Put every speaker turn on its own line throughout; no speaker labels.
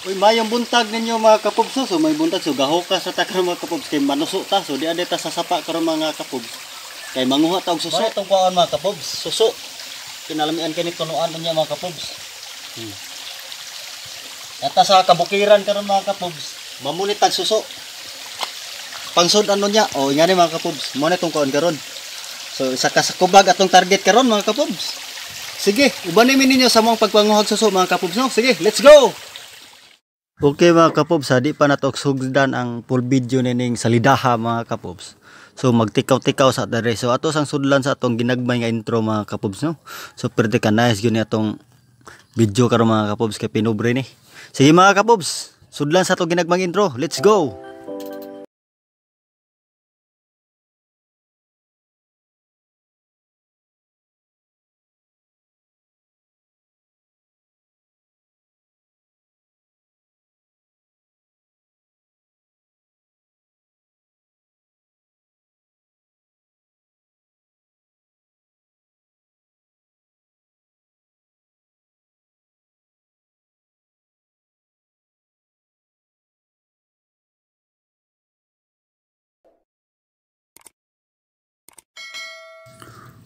Uy, mayong buntag ninyo mga kapobs. So may buntag, so gahoka sa ta karon mga kapobs kay manuso ta. So di ade ta sa sapa karon mga kapobs. Kay manguha ta og suso. Itong kuan mga kapobs, suso. Kinalamian kini tunuan niya mga kapobs. Ata sa kabukiran karon mga kapobs, mamunit tag suso. Pangsud-an niya. O ingani mga kapobs, mo na itong kuan karon. So isa ka sa kubag atong target karon mga kapobs. Sige, ubanin mi ninyo sa mong pagpanguhag suso mga kapobs, no? Sige, let's go. Okay mga kapobs, di pa nato sugdan ang full video nining salidaha mga kapobs. So magtikaw-tikaw sa dere. So ato sang sudlan sa atong ginagmay nga intro mga kapobs, no. So pwede ka nice gyud ni atong video karon mga kapobs kay pinobre ni. Sige mga kapobs, sudlan sa atong ginagmay intro. Let's go.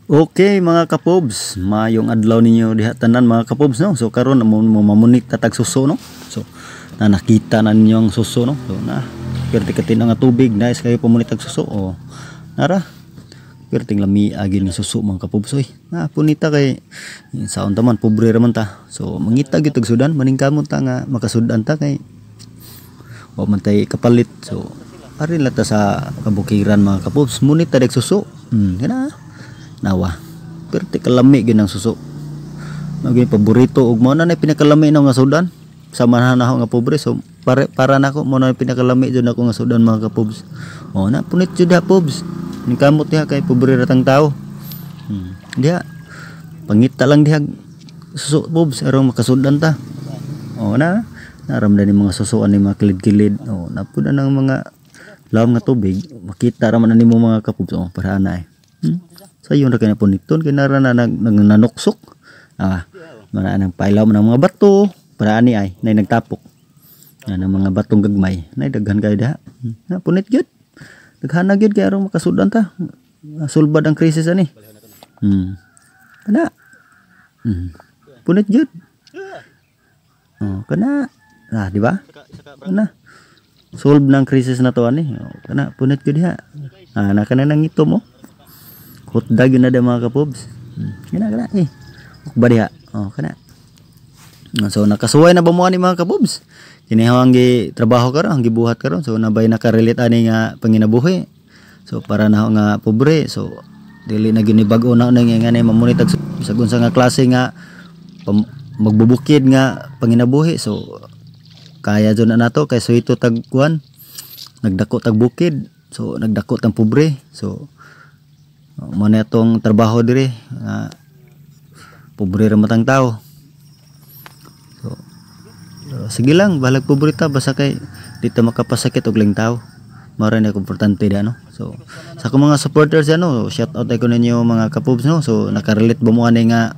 Okay mga kapobs, mayong adlaw ninyo diha tanan mga kapobs, no. So karon mo mamunit ta tag suso, no. So na nakita na ninyo ang suso, no. So na perti katin nga tubig, nice kayo pamunit tag suso. Oh, nara. Perting lami agi ni suso mga kapobs oy. Na punita kay saon ta man, pobre ra man ta. So mangita gyud tag sudan, maningkamot ta nga makasudan ta kay wa man tay kapalit. So arin la ta sa kabukiran mga kapobs, munit ta dag suso. Kana. Nawa. Perti kalami gyud ang suso. Maging paborito og mo na nay pinakalami na nga sudan. Sa manahon nga pobre, so para nako mo na pinakalami jud ako nga sudan mga kapobs. Oh na punit jud ha pobs. Ningkamot diha kay pobre ra tang tao. Diha pangita lang diha suso pobs aron makasudan ta. Oh na naramdan ni mga susoan ni mga kilid-kilid. Oh napud na ang mga lawom nga tubig, makita ra man nimo mga kapobs. Oh para ana eh. Sayon ra kay na puniton kay nara na nagnanuksok. Mara nang pailaw man ang mga bato para ani ay nay nagtapok. Na ang mga batong gagmay nay daghan kay diha. Na punit gyud. Daghan na gyud kay aron makasudan ta. Sulbad ang krisis ani. Kana. Punit gyud. Oh, kana. Ah, di ba? Kana. Solve ng krisis na to ani. Oh, kana punit gyud diha. Ah, na kana nang ito mo. Hotdog yun na da mga kapobs. Kana kana eh. Ba diha. Oh kana. So nakasuway na ba mo ani mga kapobs? Kini ang gi trabaho karon, ang gibuhat karon. So nabay nakarelate ani nga panginabuhi. So para na nga pobre, so dili na gyud ni bag-o na nang ngani mamunit tag bisag unsa nga klase nga magbubukid nga panginabuhi. So kaya jud na nato kay suito tag kuan, nagdako tag bukid. So nagdako tang pobre. So mo na itong trabaho dire, pobre ra matang tao. So sige lang, balag pobre ta basta kay di ta makapasakit og ling tao. Mao ra ni importante da, no. So sa akong mga supporters ano, shout out ko ninyo mga kapobs, no. So nakarelate ba mo ani nga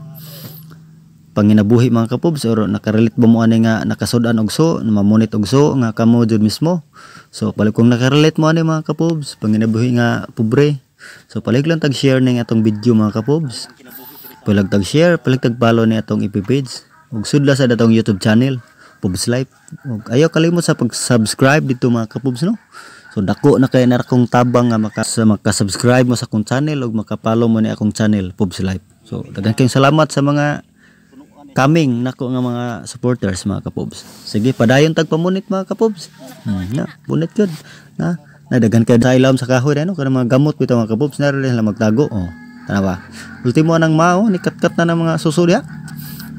panginabuhi mga kapobs, or nakarelate ba mo ani nga nakasud-an og so, mamunit og so nga kamo jud mismo. So palig kung nakarelate mo ani mga kapobs, panginabuhi nga pobre. So palig lang tag share ning atong video mga kapobs. Palig tag share, palig tag follow ni atong FB page ug sudla sa datong YouTube channel Pobs Life. Ug ayaw kalimot sa pag-subscribe dito mga kapobs, no. So dako na kay na akong tabang nga maka-subscribe mo sa akong channel ug maka-follow mo ni akong channel Pobs Life. So daghan kayong salamat sa mga kaming nako nga mga supporters mga kapobs. Sige, padayon tag pamunit mga kapobs. Na punit gyud. Na daghan kay sa ilawom sa kahoy ano kanang mga gamot bitaw mga kapobs na rin sila magtago. Oh, tanawa. Ultimo anang mao ni katkat na ng mga suso diha.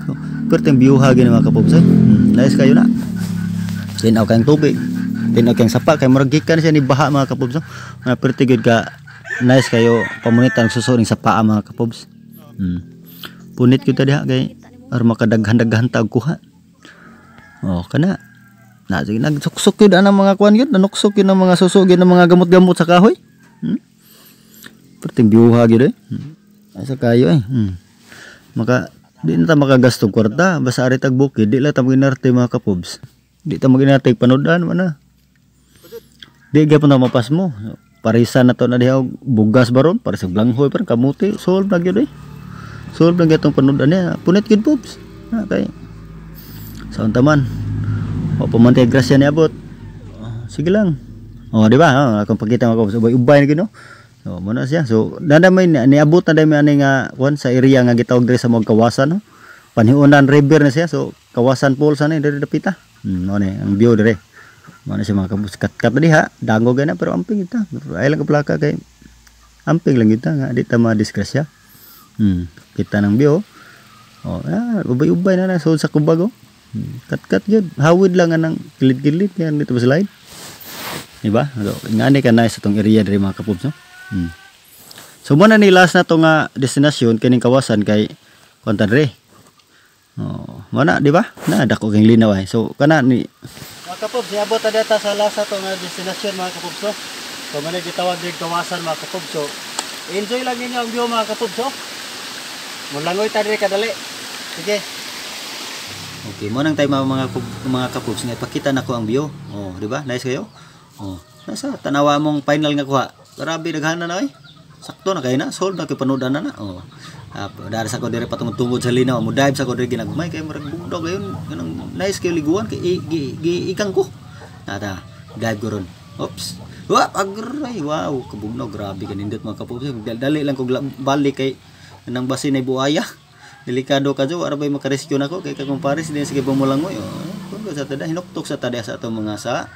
So, perteng biyuha gini mga kapobs eh. Nice kayo na. Tinaw kayong tubig. Tinaw kayong sapa kay murag gikan siya ni baha mga kapobs. No? Mga perti gyud ka nice kayo pamunitan ang suso ning sapa mga kapobs. Punit gyud ta diha kay aron makadaghan-daghan ta og kuha. Oh, kana. Na sige nagsuksok yun ang mga kuan yun, nanuksok yun ang mga suso yun ang mga gamot-gamot sa kahoy. Perting biyuha gyud eh. Asa kayo eh. Maka di na ta makagasto kwarta, basta ari tag bukid di la ta maginarte mga kapobs. Di ta maginatay panodan man na. Di gyapon na mapasmo. Parisan na to na diha og bugas baron, para sa blanghoy parang kamuti, solve na gyud eh. Solve na gyud tong panudan niya. Punit gyud, Pobs. Na kay sa unta man. Wa pa man tay grasya niabot. Oh, sige lang. Oh, di ba? Oh, akong pakita, mga Pobs, ubay-ubay na gyud, no. So, mo na siya. So, nada may niabot na dami ani nga kuan sa area nga gitawag diri sa mga Kawasan, no. Panhiunan River na siya. So, Kawasan Falls ani diri dapita. Mo ni ang view diri. Mo na siya, mga kabus, kat-kat na diha, dangog na pero amping kita. Ay lang ka plaka kay amping lang kita nga di ta madisgrasya. Kita ng view. Oh, ah, ubay-ubay na na so sa kubag oh. Kat-kat gyud. Hawid lang anang kilid-kilid yan dito ba slide. Di ba? So, ngani ka nice atong area diri, mga kapubs, no? So mo na ni last na to nga destinasyon kining Kawasan kay kuan dre. Oh, mo na, di ba? Na dako kay linaw ay. So kana ni, mga kapubs, niabot na data sa last na to nga destinasyon, mga kapubs, no? So mo na gitawag diri Kawasan, mga kapubs. So enjoy lang ninyo ang view, mga kapubs, no? Mulangoy ta diri kadali. Sige. Okay, mo nang tayo mga kapubs nga ipakita nako ang view. Oh, di ba? Nice kayo? Oh, nasa tanawa mong final nga kuha. Grabe daghana na oy. Sakto na kay na, solve na kay panudan na na. Oh. Ah, dari sa ko diri patungod-tungod sa linaw, mo dive sa ko diri ginagmay kay murag bugdog kayon, kanang nice kayo liguan kay gi, ikang ko. Nata, dive ko ron. Oops. Wa, agray, wow, kabugnaw, grabe kanindot, mga kapubs. Dali lang ko balik kay nang basin ay buaya. Delikado ka jo, ara bay makarescue nako kay kakong pares din sige bumulangoy. Oh, kun ko sa tada hinuktok sa tada sa atong mga sa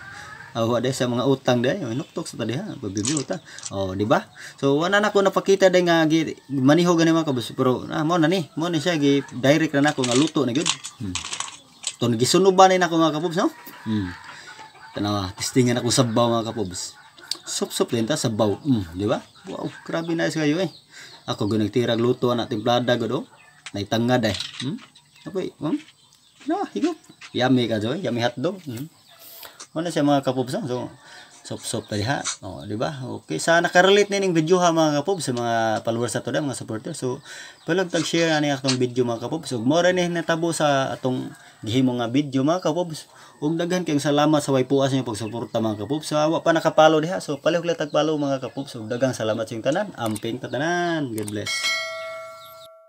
awa de sa mga utang de, hinuktok sa tada ha, pagbibiyo ta. Oh, di ba? So wala na ko napakita day nga gi, maniho gani, mga kabus, pero ah, mo na siya gi direct na nako nga luto na gyud. To gisunuban ni nako, mga kapubs, no? Tanawa, testingan ako sabaw, mga kapubs. Sup-sup din ta sabaw. Di ba? Wow, grabe nice kayo eh. Ako gud nagtirag luto ana timplada gud oh. Naitangad eh. Okay? Na, higop. Yummy ka joy, yummy hotdog. Mo na siya, mga kapubs, no? So sup-sup ta diha. Oh, di ba? Okay, sa nakarelate nining video ha, mga kapubs, sa mga followers ato da, mga supporters. So, palog tag share ani atong video, mga kapubs. Ug mo ra ni natabo sa atong gihimo nga video, mga kapubs. Ug daghan kayong salamat sa way puas niyo pagsuporta, mga kapubs. So, wa pa nakapalo diha. So, palihog lang tag follow, mga kapubs. Ug daghang salamat sa inyong tanan. Amping ta tanan. God bless.